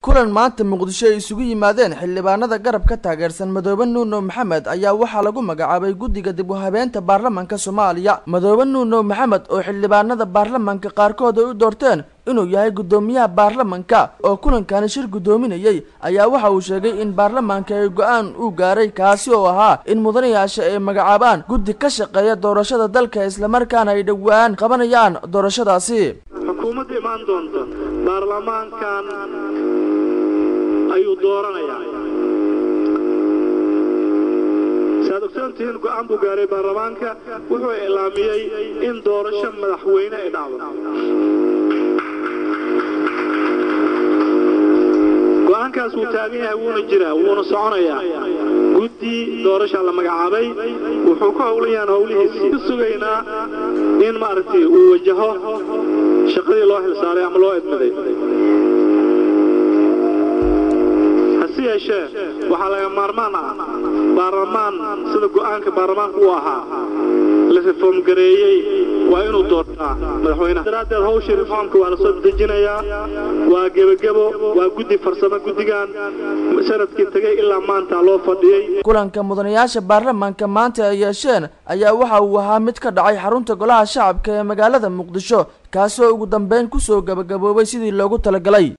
Kulan maanta Muqdisho ay isugu yimaadeen xildhibaanada garabka taageersan Madoobe Nuuno Maxamed ayaa waxaa lagu magacaabay guddiga dib u habeynta baarlamaanka Soomaaliya. Madoobe Nuuno Maxamed oo xildhibaanada baarlamaanka qaarkood ay u doorteen inuu yahay guddoomiyaha baarlamaanka oo kulankani shir guddoominayay ayaa waxa uu sheegay in baarlamaanka ay go'aan u gaaray, kaasi oo ahaa in mudanayaasha ay magacaabaan guddi ka shaqeeya doorashada dalka, islamarkaana ay dhowaan qabanayaan doorashadaasi. Xukuumadda imaan doonta baarlamaankan ayuu dooranayaa. Saad ogsoontihiin, go'aan buu gaaray baarlamaanka, wuxuu iclaamiyey in doorasho madaxweyne ay dhacdo. Go'aankaas wuu taagan yahay, wuuna jiraa, wuuna soconayaa. Guddi doorashaa la magacaabay, wuxuu ka howlan yahan howlihiisii. Ku sugaynaa in maaragtay uu wajaho shaqadii loo xilsaaray ama loo idmiday. Hase yeeshee, waxaa laga maarmaan ah baarlamaan sida go'aanka baarlamaanka uu ahaa la reform gareeyey waa inuu doortaa madaxweynaha. Daraaddeed hawshii reformka waa la soo dejinayaa, waa gebagebo, waa guddi farsamo. Guddigan sanadkii tagay ilaa maanta loo fadhiyey. Kulanka mudanayaasha baarlamaanka maanta ay yeesheen ayaa waxa uu ahaa mid ka dhacay xarunta golaha shacabka ee magaalada Muqdisho, kaasoo ugu dambeyn kusoo gabagaboobay sidii loogu talagalay.